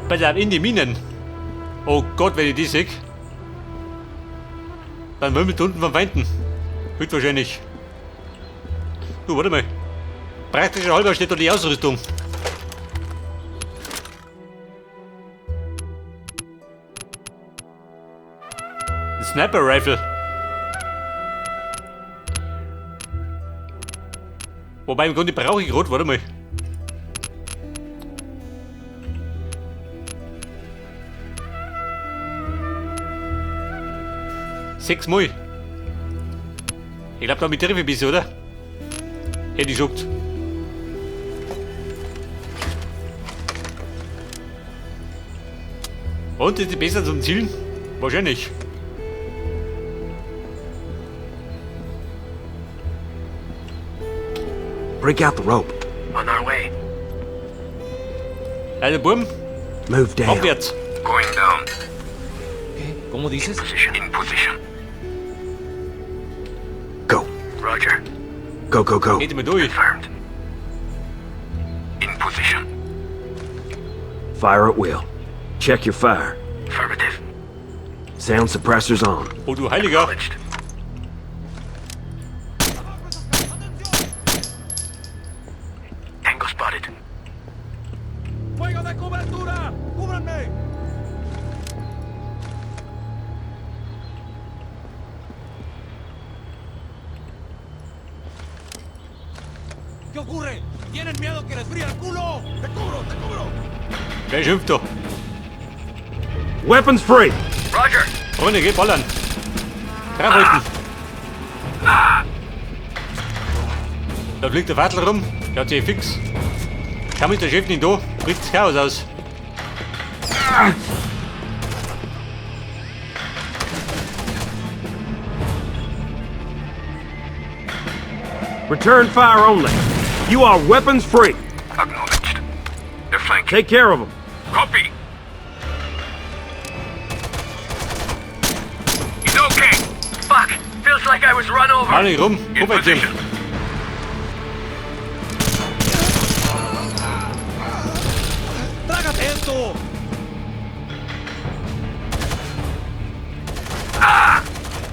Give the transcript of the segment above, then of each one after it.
Pass auf, in die Minen. Oh Gott, wenn ich die sehe. Dann wollen wir da unten vom Feinden. Höchstwahrscheinlich. Du, warte mal. Praktischer halber steht da die Ausrüstung. Sniper Rifle. Wobei im Grunde brauche ich rot, warte mal. Sechsmal. Ich glaube, damit treffe ich ein bisschen, oder? Hätte ich gesagt. Und ist die besser zum Zielen? Wahrscheinlich. Break out the rope. On our way. Also Burm, Move down. abwärts. Going down. ¿Qué? ¿Cómo dices? Position. In position. Go. Roger. Go, go, go. Geht mal durch. Confirmed. In position. Fire at will. Check your fire. Affirmative. Sound suppressors on. Oh du Heiliger. Acknowledged. Tango spotted. ¡Fuego de cobertura! ¡Cúbranme! ¿Qué ocurre? ¿Tienen miedo que les fríe el culo? ¡Te cubro, te cubro! Wer schimpft da? Weapons free! Roger. Freunde, geh ballern. Draufhalten. Da fliegt der Vatel rum. Der hat sich fix. Kaum ist der Chef nicht da, bricht das Chaos aus. Return fire only. You are weapons free. Acknowledged. They're flanking. Take care of them. Copy. He's okay. Fuck. Feels like I was run over. Hau nicht rum. In Vorwärts, Jim. position. ¡Trágate esto!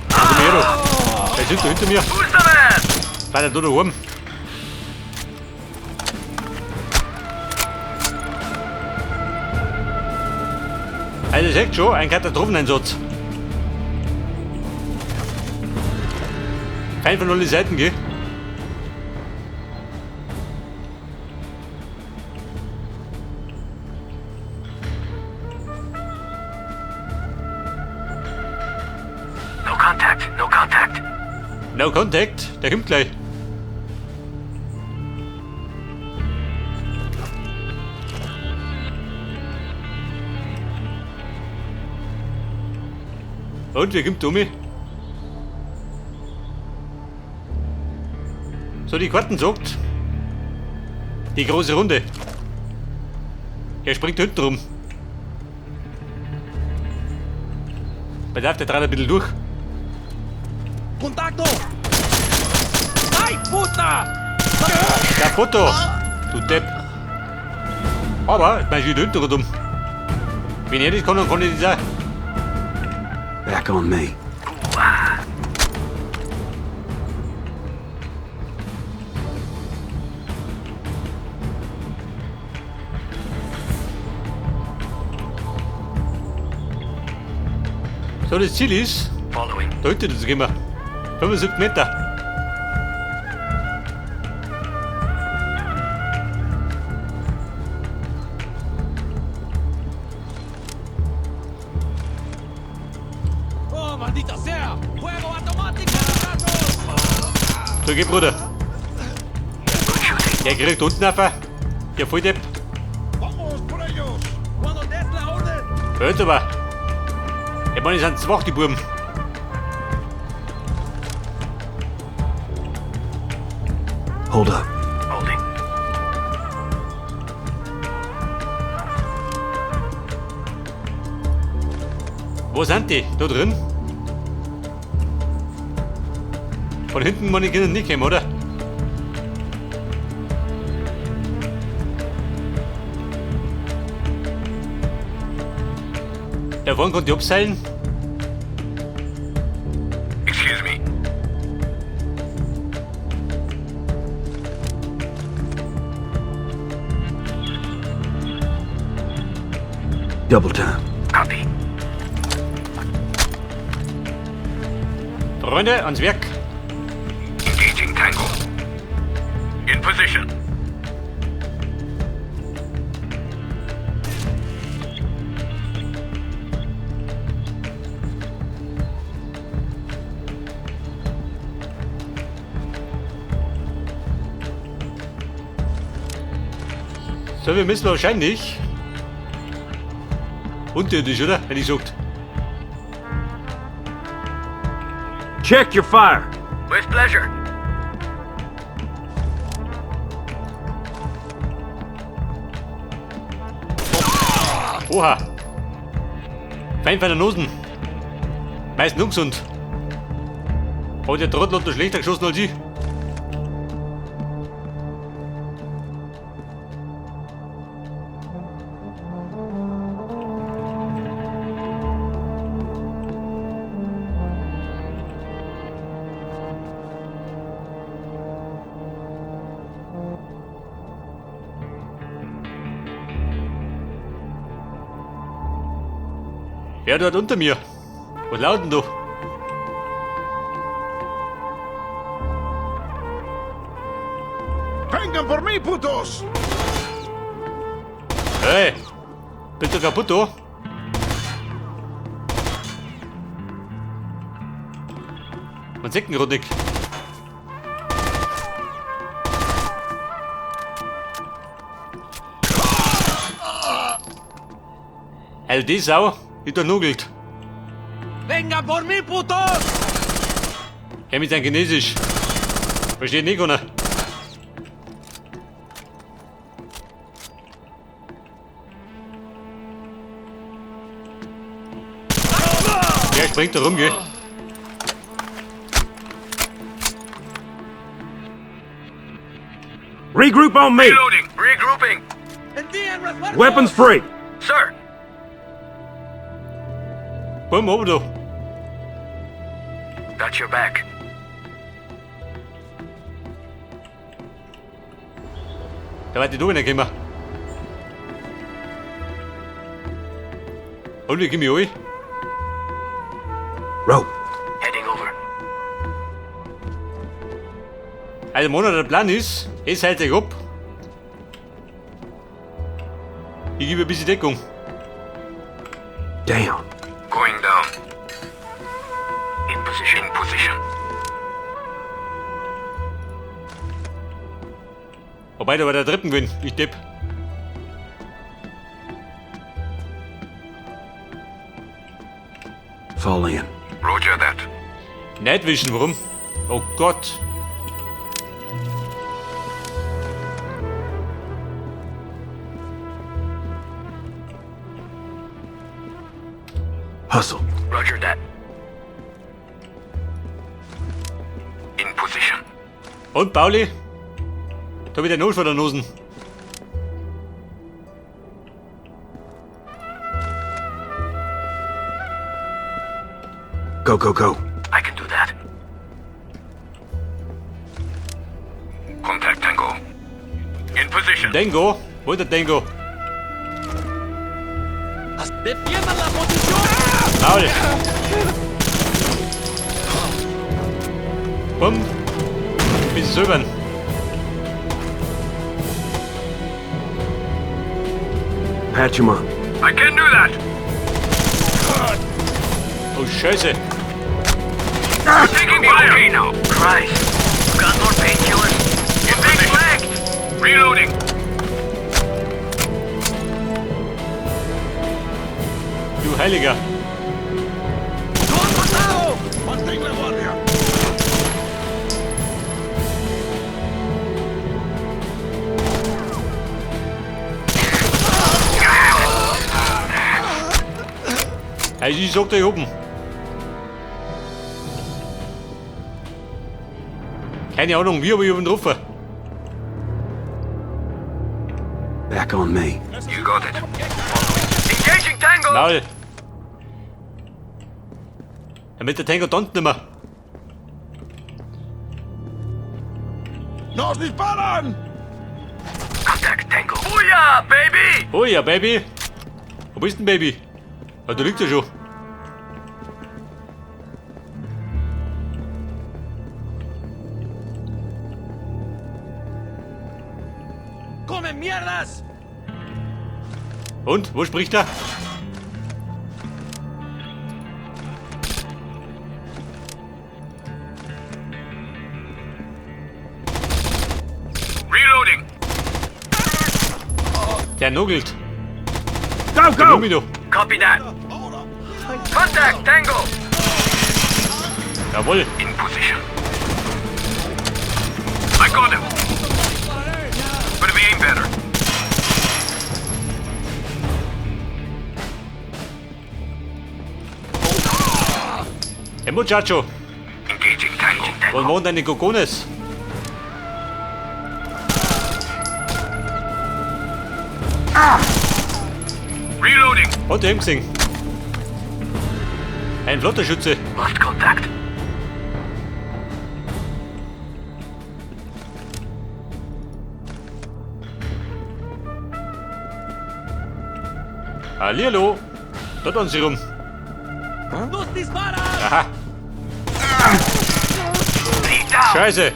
Komm her, du. Wer sind da hinter mir? Who's the man? Weiter da oben. Also seht schon, ein Katastropheneinsatz. Fein von allen Seiten, gell? No contact. No contact. No contact, der kommt gleich. Und, wer kommt um mich? So, die Karten sagt. Die große Runde. Er springt hinten rum. Pass auf, der dreht ein bisschen durch. ¡Contacto! ¡Ay, puta! Der Foto! Du Depp. Aber, ich meine, ich hinten rum. Wenn er das kann, dann kann ich das auch. Back on me. So, das Ziel ist, Following. da hinten zu gehen wir. 75 Meter. ¡Oh, maldita sea! ¡Fuego automático, muchachos! So, geh, Bruder. Good shooting. Der kriegt unten auf. Der Volldepp. ¡Vamos por ellos! ¡Cuando des la orden! Hört aber. Ich meine, die sind schwach, die Buben. Hold up. Holding. Wo sind die? Da drin? Von hinten meine Kinder nicht kommen, oder? Da vorne konnte ich abseilen. Excuse me. Double time. Copy. Freunde, ans Werk. Engaging Tango. In position. So, wir müssen wahrscheinlich unterirdisch, oder? Hätte ich gesagt. Check your fire. With pleasure. Oha. Fein von der Nosen. Meistens ungesund. Aber der Trottel hat noch schlechter geschossen als ich. Wer dort unter mir? Was laut denn da? ¡Vengan por mí, putos! Hey! Bist du kaputt, da? Man sieht ihn gerade nicht. Also die Sau ist doch nugelt. ¡Vengan por mí, putos! Er mit seinem Chinesisch. Versteht nicht, oder? Der springt da rum, gell? Regroup on me. Reloading. Regrouping. ¡Envíen refuerzos! Weapons free. Sir. Bumm, oben da. Got your back. Da war die da reingekommen. Und wie komm ich rein? Rope. Heading over. Also, Mona, der Plan ist, es hält sich ab. Ich gebe ein bisschen Deckung. Down. Going down. In position. In position. Wobei, da war der dritten gewesen. Ich depp. Fall in. Roger that. Night Vision, warum? Oh Gott. Hustle. Roger that. In position. Und Pauli? Da wieder Not vor der Nosen. Go, go, go. I can do that. Contact Tango. In position. Tango? Wo ist der Tango? ¡Defiendan la posición! Paul! Bumm! Bisschen silbern. Patch him up. I can do that. Oh Scheiße! Taking fire. Okay now. Christ. You got more painkillers? In position. Reloading. Du Heiliger! ¡Lo han matado! ¡Mantén la guardia! Also ich sag dir oben. Keine Ahnung wie, aber ich hab ihn getroffen. Back on me. You got it. Engaging Tango. Maul! Damit der Tango tanzt nicht mehr. ¡Nos disparan! Contact Tango. Booyah, baby! Oh ja, Baby. Wo bist denn, Baby? Ah, du liegst ja schon. ¡Comen mierdas! Und? Wo spricht er? Reloading. Der nugelt. Go, Der go! Lumino. Copy that. Contact Tango. Jawohl. In position. I got him. Could be aim better. Hey, Muchacho. Engaging Tango. Was machen deine Kokones? Reloading. Hat er eben gesehen. Ein flotter Schütze. Lost contact. Hallihallo. Da tanzen sie rum. ¡Nos disparan! Aha. Scheiße.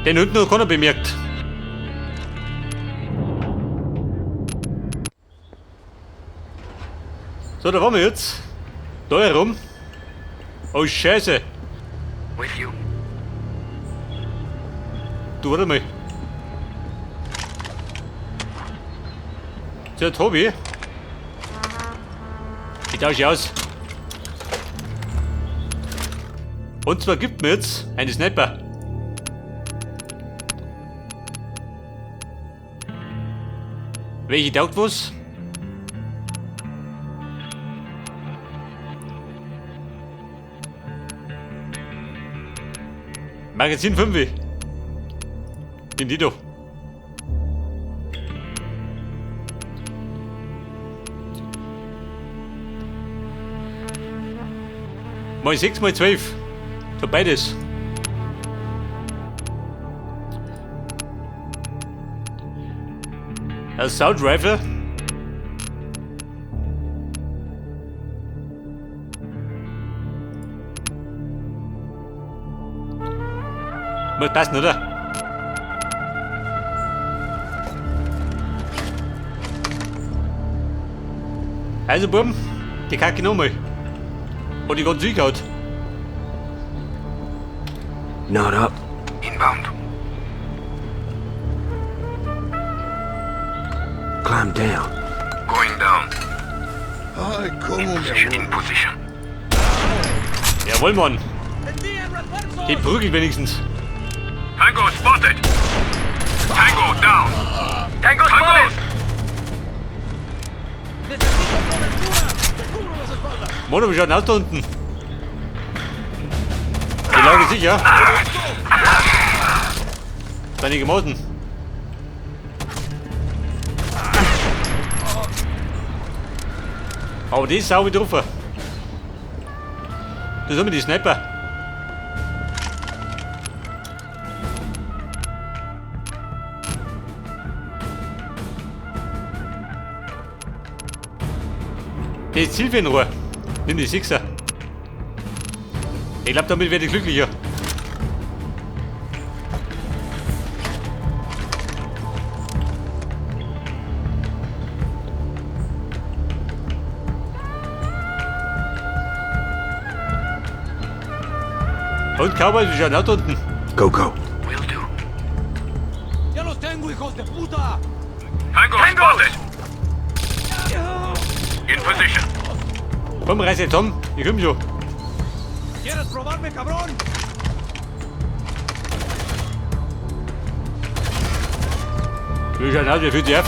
Den hinten hat keiner bemerkt. So, da waren wir jetzt. Da herum. Oh, Scheiße. With you. Du, warte mal. So, Tobi. Ich tausche aus. Und zwar gibt mir jetzt eine Sniper. Welche taugt was? Magazin 5. Nimm die doch. Mal 6, mal 12. So beides. Assault Rifle. Muss passen, oder? Also, Buben, die Kacke nochmal. Und die ganz zugehaut. Not up. Inbound. Climb down. Going down. Ay, cómo In me position. In position. Jawohl, Mann. Die prügelt wenigstens. Tango spotted. Tango down. Tango spotted. Mann, wie schaut denn aus da unten? Die Lage sicher. Seine Gemauten. Aber die ist sauber drauf. Das sind die Sniper. Das ist Zielfernrohr. Nimm die Sechser. Ich glaube, damit werde ich glücklicher. Und Cowboys, wie schaut denn aus da unten? Go, go. Will do. ¡Ya los tengo, hijos de puta! Tango spotted. In position. Komm, reiß jetzt zusammen. Ich komm schon. ¿Quieres probarme, cabrón? Wie schaut denn aus? Wie fühlt sich auf?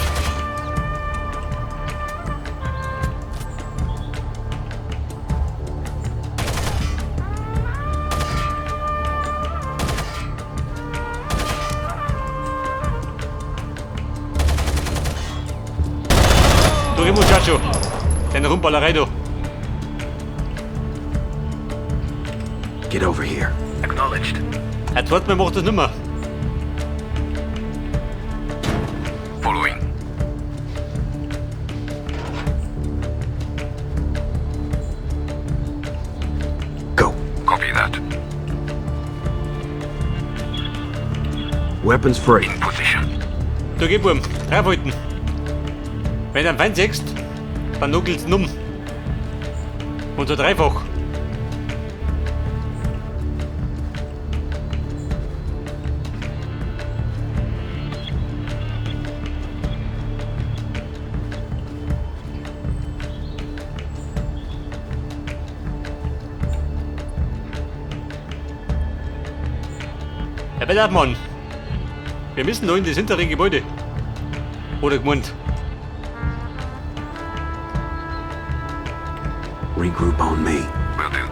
Du, Muchacho. Deine Rumballerei, du. Get over here. Acknowledged. Ein zweites Mal macht das nimmer. Following. Go. Copy that. Weapons free. In position. Da geh, Burm. Draufhalten. Wenn du einen Feind siehst, dann nuckelt's ihn um. Und so dreifach. Herr Bellermann, wir müssen da in das hintere Gebäude. Oder gemeint. Regroup on me. Will do.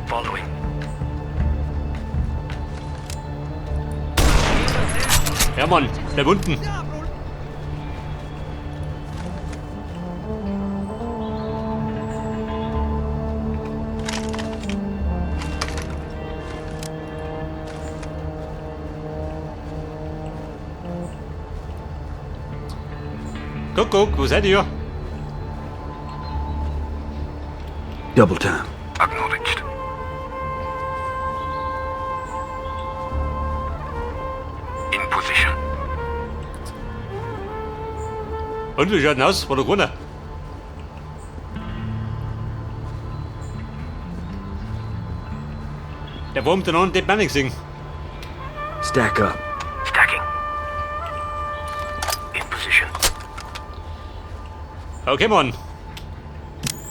Following. Ja, Mann, bleib unten. Guck, guck, wo seid ihr? Double time. Acknowledged. In position. Und wie schaut denn aus? War doch keiner. Der Wurm den anderen Depp auch nicht gesehen. Stack up. Stacking. In position. Okay, Mann.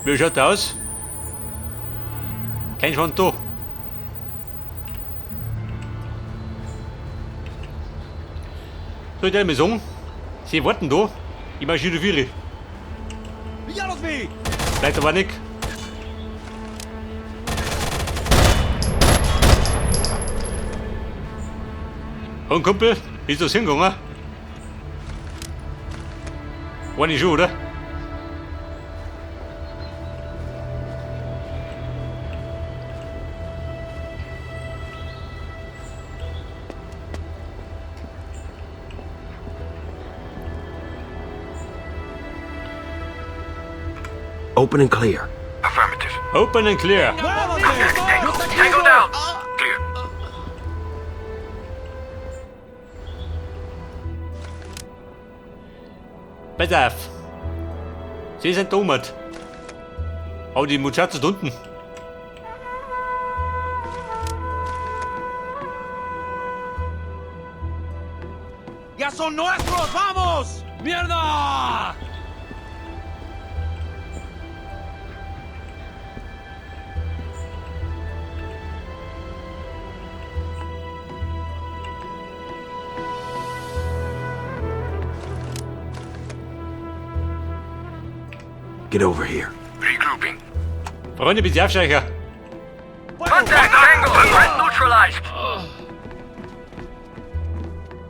Wie schaut der aus? Kein Schwanz da. Soll ich dir mal sagen? Sie warten da. Ich marschiere Viere. ¡Ya los vi! Bleibt aber nicht. Und Kumpel, ist das hingegangen? War nicht schon, oder? Open and clear. Affirmative. Open and clear. ¡Muévete! Tango. ¡Yo te Tango ayudo! down. Clear. Pass auf. Sie sind dummert. Aber die Muchachos da unten. ¡Ya son nuestros! ¡Vamos! ¡Mierda! Get over here. Regrouping. Freunde, bitte aufsteigen. Contact! Tango! Threat neutralized!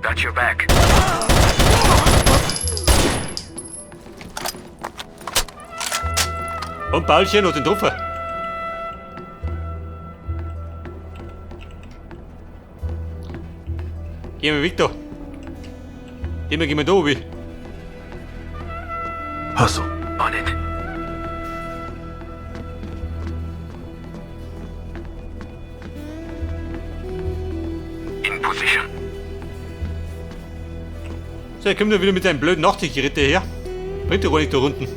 Got your back. Und Paulchen hat den getroffen. Gehen wir weg da. Gehen wir da oben. Hustle. On it. In position. So, er kommt ja wieder mit seinem blöden Nachtsichtgerät her. Bringt doch gar nicht da unten.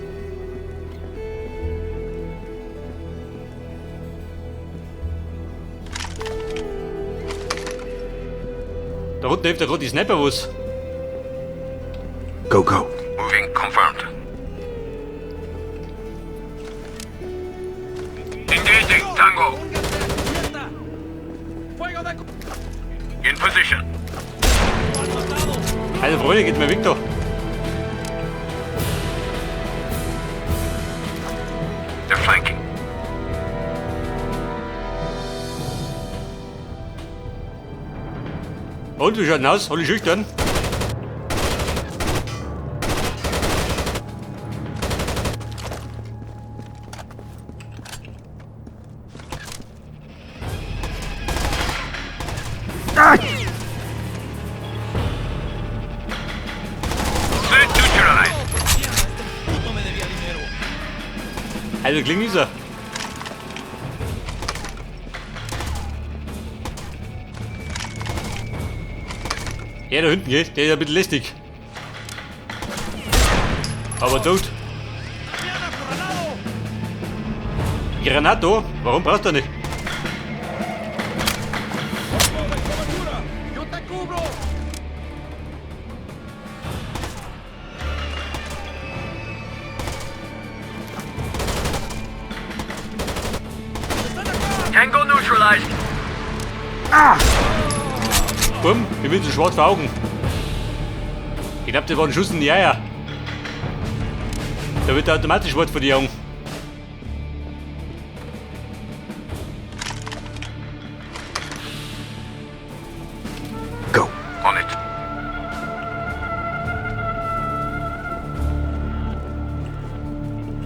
Da unten hilft ja gerade die Sniper was. Go, go. Moving confirmed. Engaging Tango. ¡Cubierta! ¡Fuego de cu- In position. Also Freunde, geht mal weg da. They're flanking. Und wie schaut denn aus? Alle schüchtern? Also klingt ist er. Der da hinten geht, der ist ein bisschen lästig. Aber tot. Granato? Warum brauchst du nicht? Tango neutralized. Bumm, ich bin so schwarz vor Augen. Ich glaub, das war ein Schuss in die Eier. Da wird er automatisch schwarz vor die Augen. Go. On it.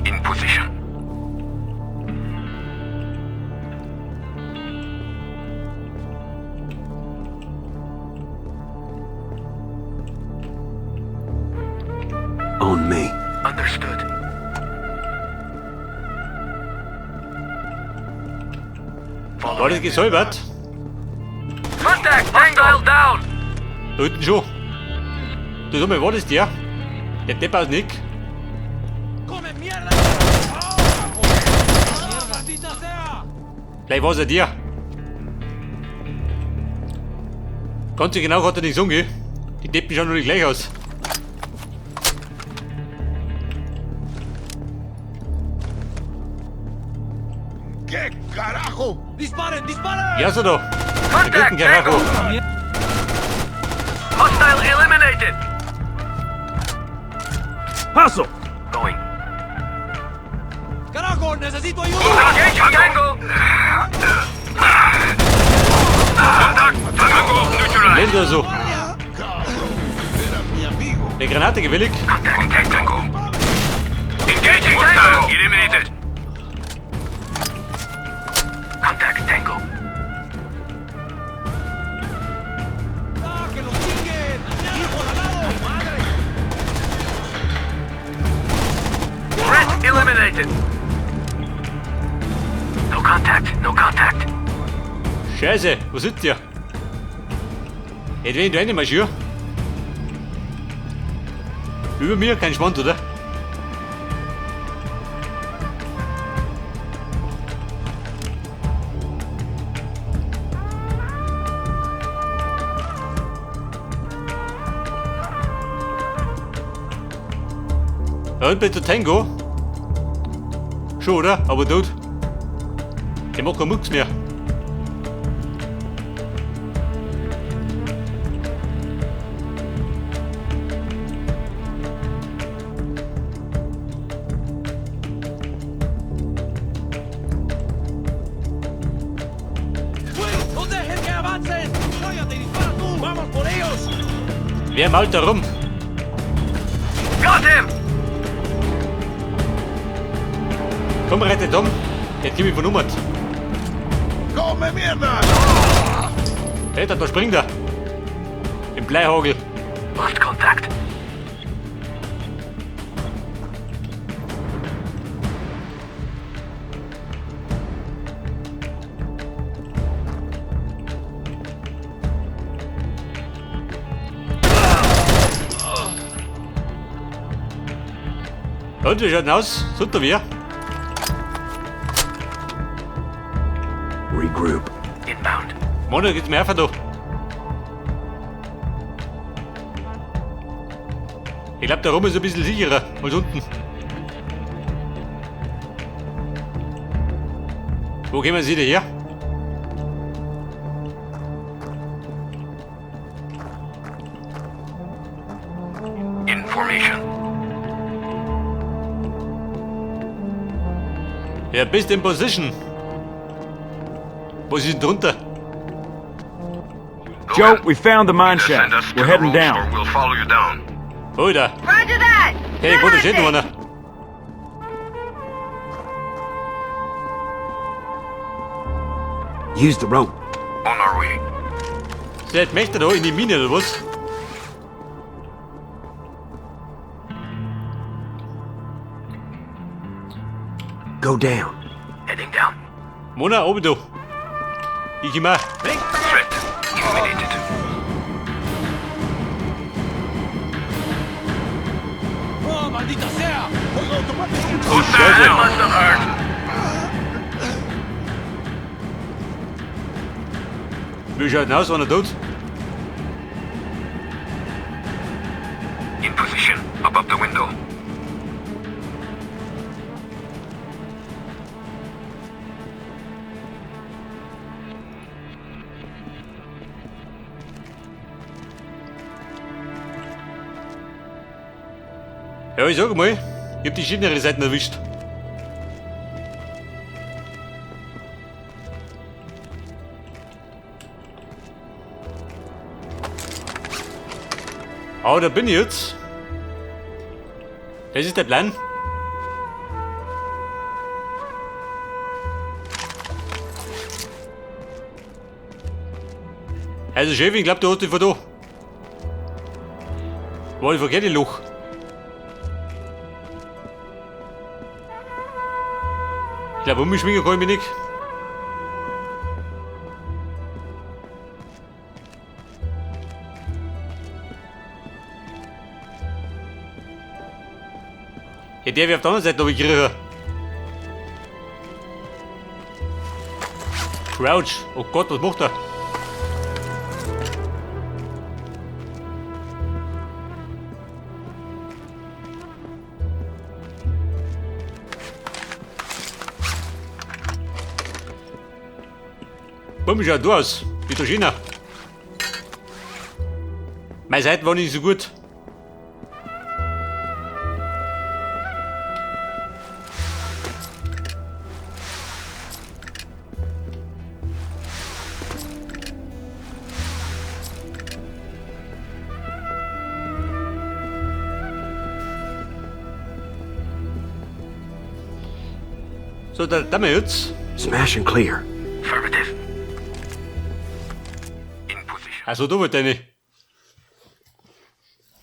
In position. On me. Understood. War das gesäubert? Contact! Hostile down! Da hinten schon. Du sag mal, war das der? Der Depp aus Nick? ¡Come mierda! ¡Maldita sea! Vielleicht war's ja der. Ganz so genau hat er nicht sagen, gell? Die Deppen schauen noch nicht gleich aus. ¿Qué carajo? ¡Disparen, disparen! Ja, so da. Der Contact! dritten Karacho. Tango! Hostile eliminated! Hustle! Going. ¡Carajo, necesito ayuda! Engage Tango! Contact! Tango neutralized! Nicht oder so. Era mi amigo. Eine Granate gefällig. Contact! Contact Tango! Engaging Tango! Eliminated! Contact Tango! ¡Ah, que los chinguen! ¡Hijo al lado! ¡Madre! Threat eliminated! No contact, no contact. Scheiße, wo sitzt der? Hätte wenn ich da reinmarschiere. Über mir kein Schwanz, oder? Da unten der Tango. Schon, oder? Aber tot. Der macht keinen Mucks mehr. ¡Will, no dejen que avancen! ¡Cállate y dispara tú! ¡Vamos por ellos! Wer mault da rum? Got him! Komm, rette Tom. Der hat mich vernummert. ¡Come mierda! Alter, da springt er. Im Bleihagel. Lost contact. Und wie schaut denn aus? Sind wir? Regroup. Inbound. Mann, da geht's mir einfach da. Ich glaub, da rum ist ein bisschen sicherer als unten. Wo kommen Sie denn her? In formation. Ja, bist in Position. Was ist denn drunter? Joe, we found the mine Either send shaft. us to We're the heading ropes down. or we'll follow you down. Alter. Roger that! Hey, gut, da steht noch einer. Use the rope. On our way. Vielleicht möchte er da in die Mine oder was? Go down. Heading down. Mona, oben da. Ich komm auch. Threat eliminated. ¡Oh, maldita sea! What the hell? Must have hurt. Wie schaut denn aus, wenn er tot? In position, above the window. Ja, ich sag mal, ich hab die schönere Seiten erwischt. Aber da bin ich jetzt. Das ist der Plan. Also Chef, ich glaub, du hast dich von da. War ich verkehrt, Loch. Ich glaube, umschwingen kann ich mich nicht. Ja, der wird auf der anderen Seite noch kriegen. Crouch. Oh Gott, was macht er? Bumm, schaut du aus. Wie der China. Meine Seite war nicht so gut. So, da, da mal jetzt. Smash and clear. Affirmative. In position. Also, du mit deine.